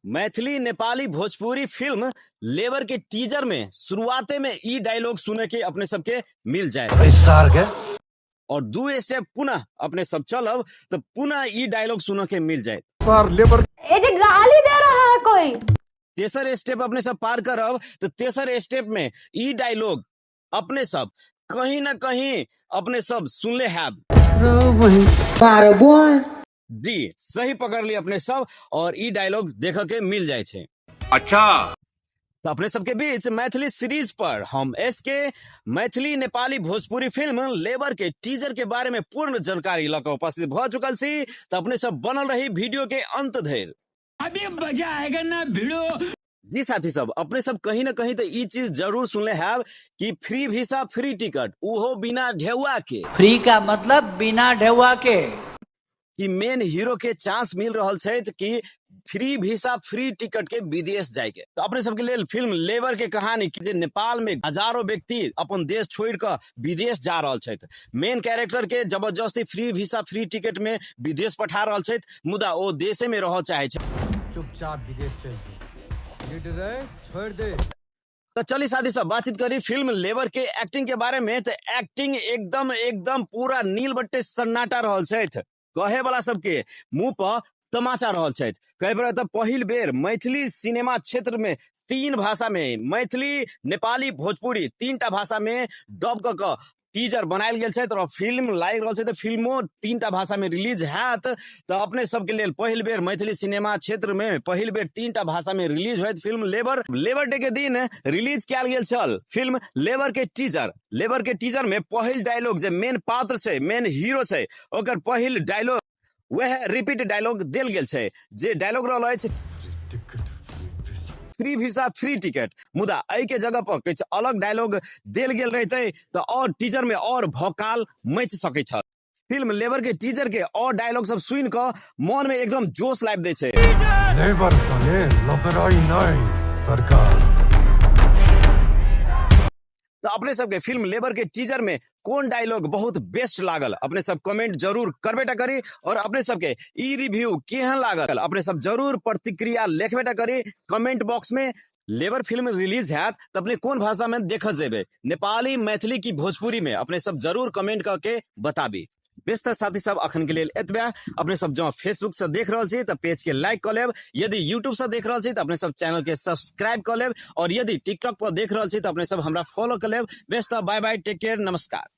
Maithili Nepali Bhojpuri film labour के teaser में शुरुआते में ई डायलॉग सुने के अपने सबके मिल जाए सार के। और 2 स्टेप पुनः अपने सब चलब तो पुनः ई डायलॉग सुने के मिल जाए। सार लेबर। ए जे गाली दे रहा है कोई। तेसर स्टेप अपने सब पार करब तो तेसर स्टेप में ई डायलॉग अपने सब कहीं ना कहीं अपने सब सुनले हैब। जी सही पकड़ ली अपने सब और ई डायलॉग देख के मिल जाए छे। अच्छा। तो अपने सबके बीच मैथिली सीरीज पर हम एस के मैथिली नेपाली भोजपुरी फिल्म लेबर के टीजर के बारे में पूर्ण जानकारी लऽ कऽ उपस्थित भऽ चुकल छी। तो अपने सब बनल रही वीडियो के अंत धरि। अभी मजा आएगा ना भिड़ो। जी साथी सब, अपने सब कहीं ना कहीं तो ई चीज जरूर सुनले हैब कि फ्री वीसा फ्री टिकट, उहो बिना ढेउआ के। फ्री का मतलब बिना ढेउआ के। कि मेन हीरो के चांस मिल रहल छै कि फ्री वीसा फ्री टिकट के विदेश जाय के। तो अपने सबके लेल फिल्म लेबर के कहानी कि जे नेपाल में हजारों व्यक्ति अपन देश छोड़ के विदेश जा रहल छथि, मेन कैरेक्टर के जबरदस्ती फ्री वीसा फ्री टिकट में विदेश पठा रहल छथि, मुदा ओ देशे में रह चाहे छै। चुपचाप विदेश चल जो, लीडर है, छोड़ दे। तो चली साथी सब बातचीत करी फिल्म लेबर के एक्टिंग के बारे में। तो एक्टिंग एकदम एकदम पूरा नील बट्टे सन्नाटा रहल छथि, कहे वाला सबके मुंह पर तमाचा रहल छथि। कहे पर तो पहिल बेर मैथिली सिनेमा क्षेत्र में 3 भाषा में, मैथिली नेपाली भोजपुरी 3 टा भाषा में डब क क टीजर बनायल गेल छै। और फिल्म लागि रहल छै तऽ फिल्मो 3 टा भाषा में रिलीज हैत। तऽ अपने सबके लेल पहिल बेर मैथिली सिनेमा क्षेत्र में पहिल बेर 3 टा भाषा में रिलीज होयत फिल्म लेबर। लेबर डे के दिन रिलीज कयल गेल छल फिल्म लेबर के टीजर। लेबर के टीजर में पहिल डायलॉग जे मेन पात्र छै, मेन हीरो छै, ओकर पहिल डायलॉग वएह रिपीट डायलॉग देल गेल छै, जे डायलॉग रहल अछि फ्री वीसा फ्री टिकट। मुदा एहि के जगह पर किछु अलग डायलॉग देल गेल रहितै तऽ और टीजर में और भौकाल मचि सकै छल। फिल्म लेबर के टीजर के और डायलॉग सब सुनि कऽ मन में एकदम जोश लाबि दै छै। लेबर संगे लबराई नहीं सरकार। तो अपने सबके फिल्म लेबर के टीजर में कोन डायलॉग बहुत बेस्ट लागल अपने सब कमेंट जरूर करबेटा करी, और अपने सबके ई रिव्यू केहन लागल अपने सब जरूर प्रतिक्रिया लिखबेटा करी कमेंट बॉक्स में। लेबर फिल्म रिलीज हैत तो अपने कोन भाषा में देख जेबे, नेपाली मैथिली की भोजपुरी में, अपने सब जरूर कमेंट करके बताबी। बेस तऽ साथी सब अखन के लेल एतबे। अपने सब जँ फेसबुक से देख रहल छी तऽ पेज के लाइक कऽ लेब, यदि यूट्यूब से देख रहल छी तऽ अपने सब चैनल के सब्सक्राइब कऽ लेब, और यदि टिकटॉक पर देख रहल छी तऽ अपने सब हमरा फॉलो कऽ लेब। बेस तऽ बाय बाय, टेक केयर, नमस्कार।